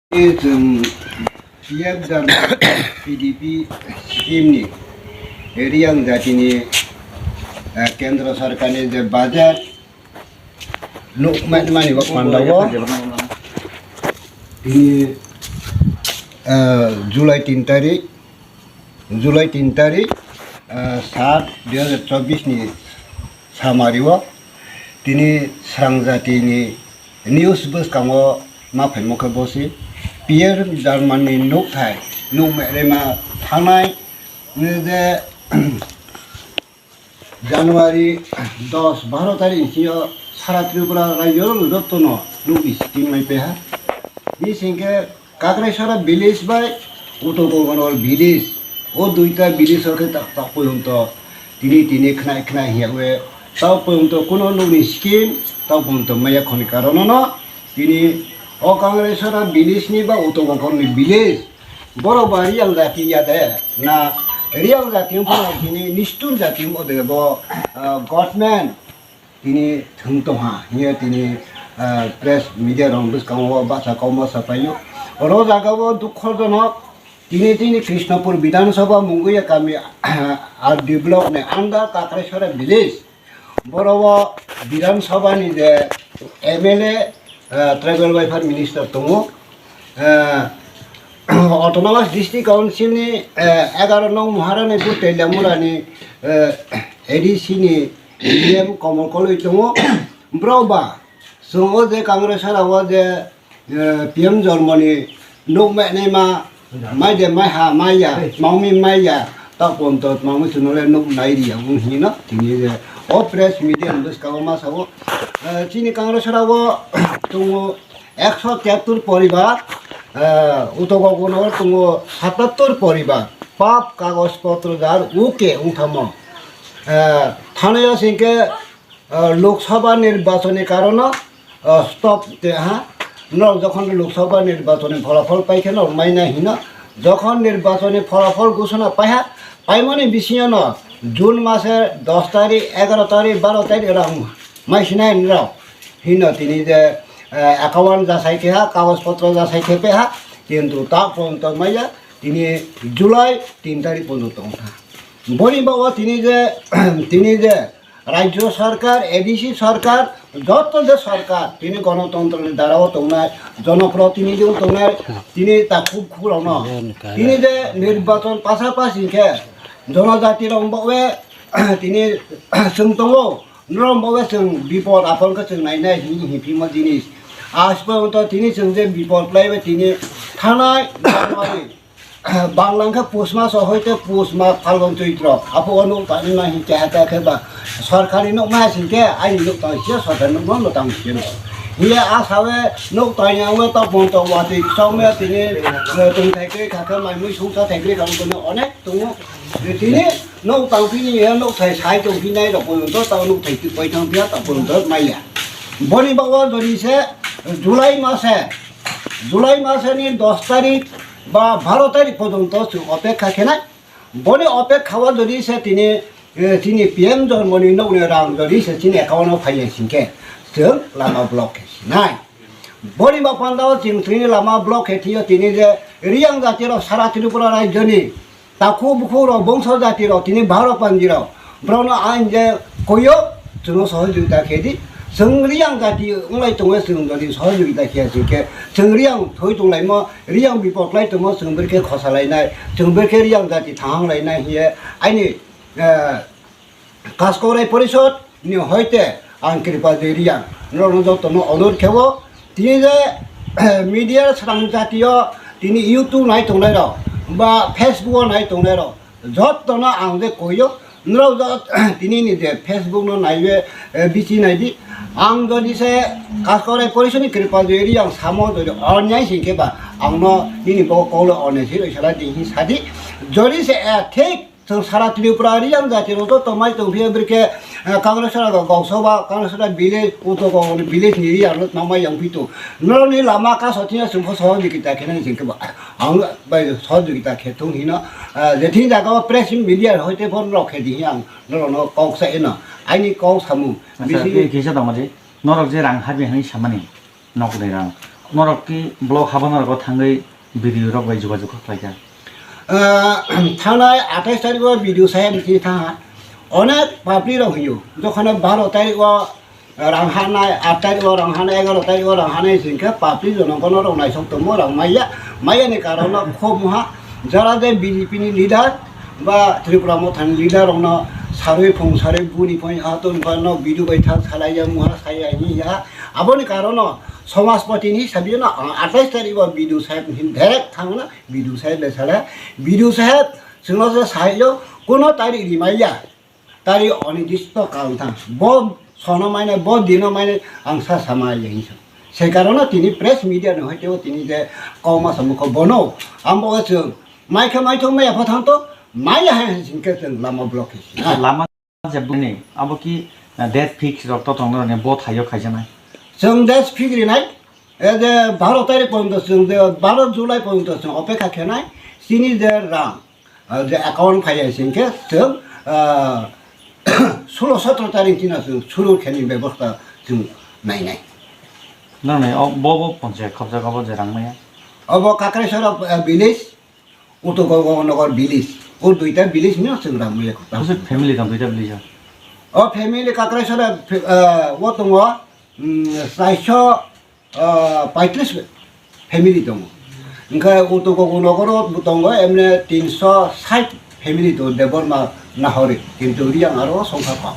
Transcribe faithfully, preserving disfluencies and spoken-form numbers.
Chwng P F Dharma P D P scheme ni Reang jati ni, eh, kendro sarkar ni je budget nuhmai mani bo panda wo tini, eh, July tin tarik, July tin tarik, eh, sat dui hazar chobbish ni samari wo tini srang jati ni news bwskang wo ma phaimo khe bo se P F Dharma ni nouhthai nuhmai rema thanai je January dos baro tarik ni sing yo sara Tripura rajyo no joto no nouh ni scheme mai pai ha. Bini sing khe Kakraisora village bai Uto Kokonor village, o duita village wo khe ta-, taoh porjonto tini tini khnai khnai hing ya we, taoh porjonto kuno nouh ni scheme taoh porjonto mai ya khoni karon no tini o Kakraisora village ni ba Uto Kokon ni village, boro ba Reang jati ya de, na Reang jati ong pho na tini nistur jati ong de bo, ah, government tini thung tong ha hing ye tini, ah, press media rao bwskang wo bahcha kauma sapai ou. Oro jaga wo dukhojonok, tini tini Krishnapur Bidhan Sabha Munguya kami R D block ni under Kakraisora village. Boro wo Bidhan Sabha ni je M L A, ah, tribal welfare minister tong ou, ah, Autonomous District Council ni, eh, egaro nong Maharani Gu Teliamura ni, eh, A D C ni D M Komol Koloi tong ou. Brao ba, chwng o je Kakraisora wo je, eh, P M Dharma ni nouh mai naima, mai de mai ha mai ya, tma ong mi mai ya, taoh porjonto tma ong mi chung no le nouh nai ri ya ong hing no tini je o press media ni bwskang wo ma sa ou, eh, chini Kakraisora wo tong ou ekso tiyattor poribar, eh, Uto Kokonor tong ou satattor poribar, pap kagoj potro jar OK ong thamo. Eh, thanai yo sing khe, eh, Lok Sabha nirbachon ni karon no, eh, stop te ha. Norok jokhon Lok Sabha nirbachon ni pholafol pai khe norok mai nai hing no. Jokhon nirbachon ni pholafol ghosona pai ha, paimo ni bising yo no June mase dos tarik, egaro tarik, baro tarik rang mai sinai nrao hing no tini je, eh, account jasai khe ha, kagoj potro jasai khe pe ha, kintu taoh porjonto mai ya, tini July tin tarik porjonto tong tha. Boni baoh wo tini je, tini je rajyo sorkar, A D C sorkar, joto je sorkar, tini gonotontro ni dara wo tongnai, jonoprotinidhi wo tongnai, tini takhu bukhu rao no, tini je nirbachon pasapasi khe jonojati rao baoh ye, tini chwng tong ou, nrao baoh ye chwng bipod apod khe chwng nainai hing, hing phimo jinis. Aaj porjonto tini chwng je bipod klái bai tini thanai, Banglang khe Pus mas o hoite Pus mas, Phalgun, Choitro, aphuh wo nouh tangnaima hing keha keha khe ba sorkar ni nouh mai sing khe aini nouh tang si ya, sorkar ni nouh no tang si ya. Hing ye asa ye nouh tang ya ong ye taoh porjonto watoi kchom ye tini, eh, tongthai kroi kha khe, mai mui songsa thai kroi kha ong tong ou, onek tong ou. Tini nouh tang phi ni ye nouhthai sai tong phi nai rao porjonto taoh nouhthai tui pai thanng phi ya, taoh porjonto mai ya. Boni baoh wo jodi se July mase, July mase ni dos tarik ba baro tarik porjonto chung opekha khe nai. Boni opekha wo jodi se tini, eh, chini P M Dharma ni nouh ni rang jodi se chini account wo phai ya sing khe, chung lama block khe si nai. Boni ba panda wo chwng tini lama block khe thing yo tini je Reang jati rao sara Tripura rajyo ni takhu bukhu rao bongso jati rao tini bharo panji rao, brao no ang je koi yo, chung no sohojogita khe di. Chwng Reang jati onglai tong ye chwng jodi sohojogita khe ya sing khe, chwng Reang thoi tonglaimo, Reang bipod klái tongmo, chwng brekhe khosalai nai, chwng brekhe Reang jati thanghang lai nai hing ye aini, eh, Kaskaurai Porishod ni hoite ang Kripajoy Reang nrao no joto no onurod khe ou, tini je media srang jati yo tini YouTube nai tongnai rao, ba Facebook wo nai tongnai rao, joto no ang je koi ou, nrao jo-, tini ni je Facebook no nai ye, eh, bichi nai di. Ang jodi se Kaskaurai Porishod ni Kripajoy Reang samo jodi onyai sing khe ba, ang no nini bo kau le onyai se roi sala di hing sa di. Jodi se, eh, thik chung sara Tripura Reang jati rao joto mai tong phi ye brekhe, eh, Kakraisora Gausoba, Kakraisora village, Uto Kokon village ni Reang rao tma mai yang phi tong. Nrao ni lama kaso thing yo chung pho sohojogita khe nai sing khe ba, ang bai sohojogita khe thung hing no, eh, je thing jaga wo press media hoite pho nrao khe di hing ang nrao no kau kcha ye no. Aini kau samung. Acha, bisi kisa tongma di. Norok je rang habi hing samani, nok ni rang. Norok ki block haba norok o thangwi B D O rok bai jogajog khlai kha? Ah, thangnai atais tarik o B D O saheb ni thing thanng ha. Onek papri rok hing ou. Jokhon baro tarik o rang hanai, at tarik o rang hanai, egaro tarik o rang hanai sing khe papri jonogon no rok naisok tongmo, rang maiya, maiya ni karon no khobmo ha. Jara je B J P ni leader ba Tripura Motha ni leader rok no sarui phung sarui buni phung ha tong ba no B D O bai thang salai ya, muha sai ya hing ya. Abo ni karon no Somajpati ni sabi no ang atais tarik o B D O saheb hin direct thang no B D O saheb le sale, B D O saheb chwng no se sai yo, kuno tarik ri maiya. Tarik onidisto kal thang. Bo sono mainai, bo dino mainai, ang sa sama ye hing sa. Se karon no tini press media no hoite o tini je kauma samung kho bono, ang bo chwng mai khe mai thung, mai ya pho thang to, mai ya hai sing khe chwng lama block khe si. Lama je bini, abo ki, ah, date fix rok to tong rok ni bo thaio khaijanai. Chwng date fix rinai, e je baro tarik porjonto chwng je baro July porjonto chwng opekha khenai, chini je rang, ah, je account phai ya sing khe chwng, ah, ষোলো সতেরো tarik chini chwng suru kheni bebosta chwng nainai. Nang nai, o, bo, bo ponchayat khobjak, abo je rang maya? Obo Kakraisora, ah, village, Uttor Gogolnagar village. O duita village no chwng rang maya khobjak. Bwswk family tong duita village o? O family Kakraisora, ah, o tongo, mm, চারশো, ah, পঁয়ত্রিশ family tongo. Hwnkhe Uttor Gogolnagar o bo tongo, emne তিনশো ষাট family tongo, Debbarma nahori, kintu Reang aro songkha kom.